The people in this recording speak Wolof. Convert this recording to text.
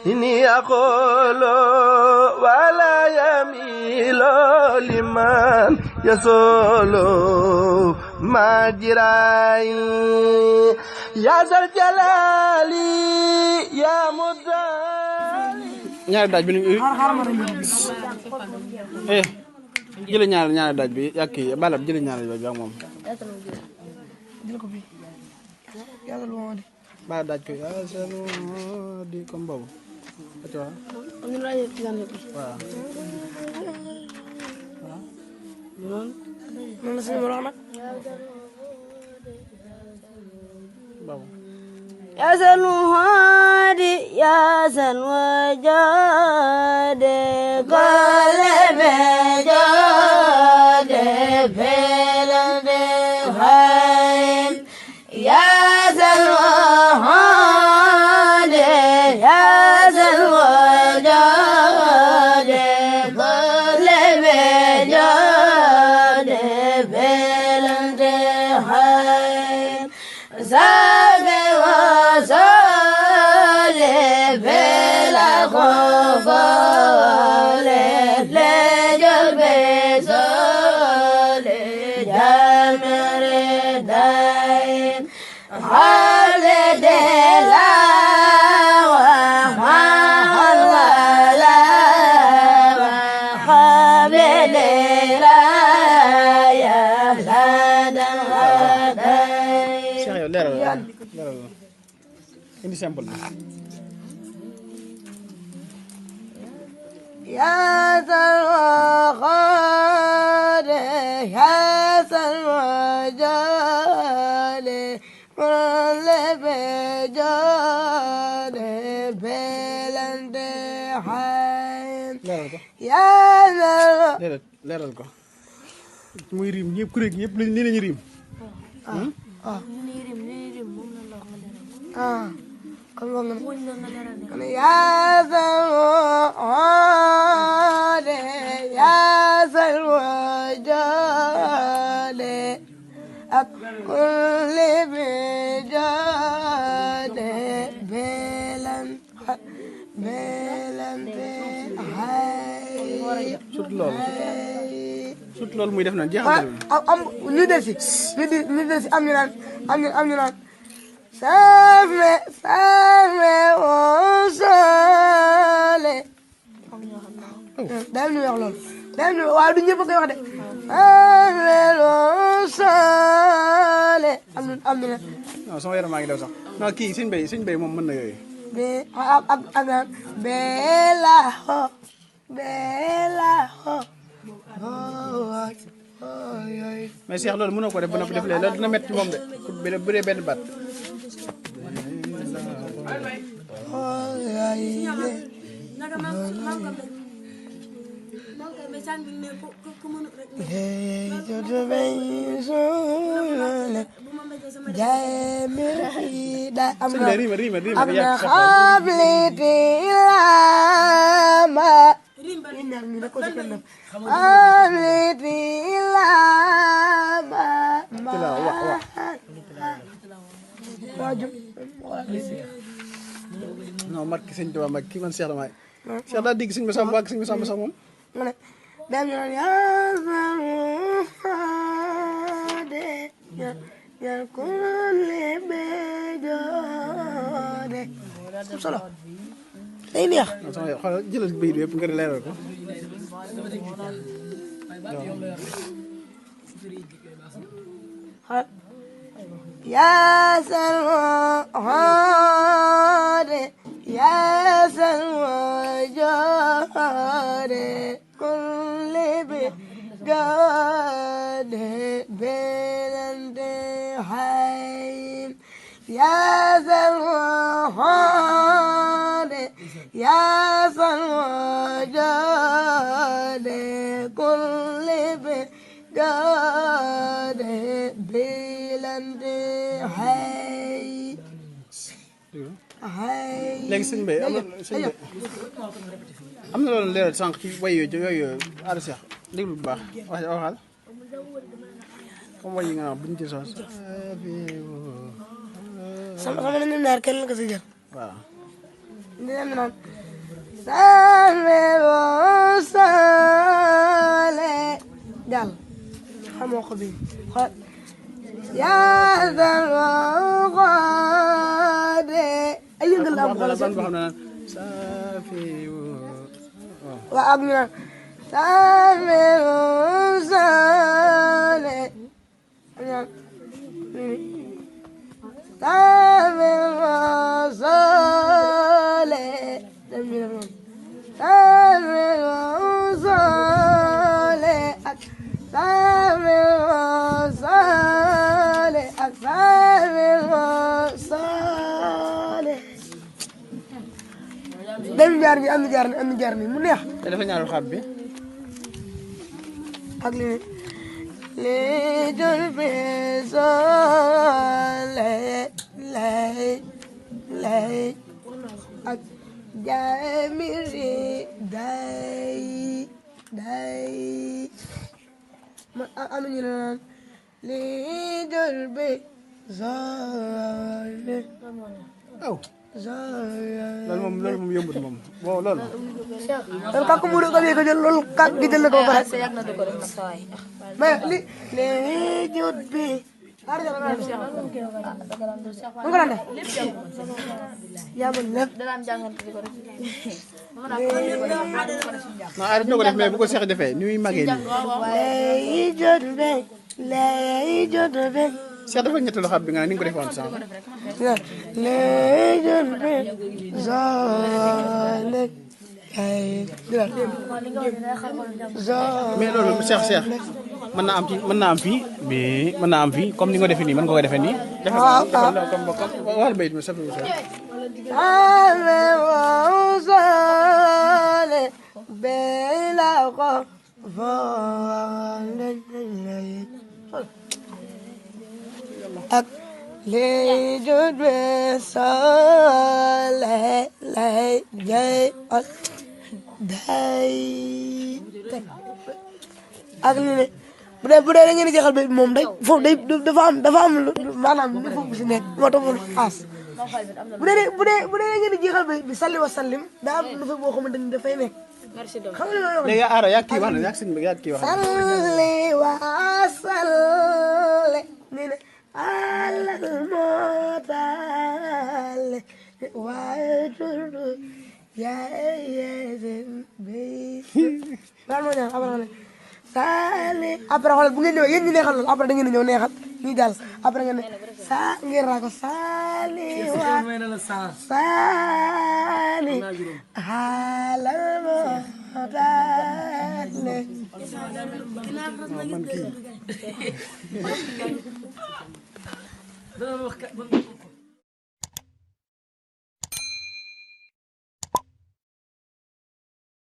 إني أقول ولا يميل لمن يسول ما جراي يا ذا الجلال يا مدعي ñaari daaj bi ni jël ñaari daaj bi ak kii balab jël ñaari daaj bi ak moom jël ko bi yàlla lu di ba daaj ko yàlla di comme boobu tu vois ñu la yëf ci waaw non la seen borom nak boobu يا سن هادي يا سن وجاد قلب جاد بلد هاي يا سن هادي يا سن وجاد قلب جاد بلد هاي ini sampel يا سلوى يا سلوى جالي كل بجالي بلند حين يا سلوى leeral ko muy rim ñepp ku rek ñepp li lañu rim kon wax nga ya salwade ya salwajale ak kulli bi jade belan hay sut lool muy def na jeexal am ñu delsi am ñu naan Save osale. Dem ñu wax lool. Dem ñu waaw du ñëpp koy wax de. Save osale. Am na. Non sama yaram maa ngi daw sax. Non kii Sëñ Bay moom mën na yooyu. Be ak bela ho. Bela ho. Mais Cheikh loolu mënoo ko def ba noppi def lee loolu dina métti moom de bu dee benn baat non mat ki sëñ Tuubaa mag ki man Cheikh damay Cheikh daa digg sëñ Masamba ak sëñ Masamba sax moom ma ne dem ñu naan ya kulli bejode solo day neex xoolal jëlal bay bi yëpp nga leeral ko يا سلوى يا سلوى جاري كل بجاد بلند حين يا سلوى يا سلوى جاري كل بجاد بلند léegi sëñ Bay am na loolu leeral sànq ci way yooyu Ada Cheikh déglu bu baax waxal comme way yi nga wax buñ ci sos sama ñoom ñaar kenn la ko si jël waaw sale sale jàll xamoo ko bi xool yaa dal xode ay yëngal la am xool waa ak ñu naan sale sale dem jaar bi am na jaar ni mu neex te dafa ñaaru xab bi ak li jël bi sole lay ak jaamiri day ma am ñu naan li jël bi sole aw loolu moom yombut moom bon loolu kak mu ko jël loolu kak gi jël na ko ba pare mais li jot bi mu ko daan def yaa ma lépp non arrêté na ko def mais bu ko Cheikh defee ni muy màggee nii lay jot be Cheikh dafa ñetteelu xab bi nga ne ni nga ko defoon sànq lay jot be zole mais loolu Cheikh mën naa am fii mais mën naa am fii comme ni nga ko defee nii mën nga ko defee nii. waaw comme wàllu mbéy mi sax ak li jot be sole lay jay day ak li ne bu dee da ngeen di jeexal ba moom day foofu day dafa am maanaam li foofu si nekk moo tax moom as bu dee da ngeen di jeexal ba salli wa sallim daa am lu fa boo xamante ni dafay nekk xam nga loolu léegi Aara yaa kii wax na yaa sëñ bi yaa kii wax salli wa salli nee na alal mootale waaye tudu yaay bal moo ñaan après sali après xoolal bu ngeen ñëwee yéen ñi neexal loolu après da ngeen di ñëw neexal ñi jàll après ngeen ne sa ngeen raa ko sali wa sali alal mootale man kii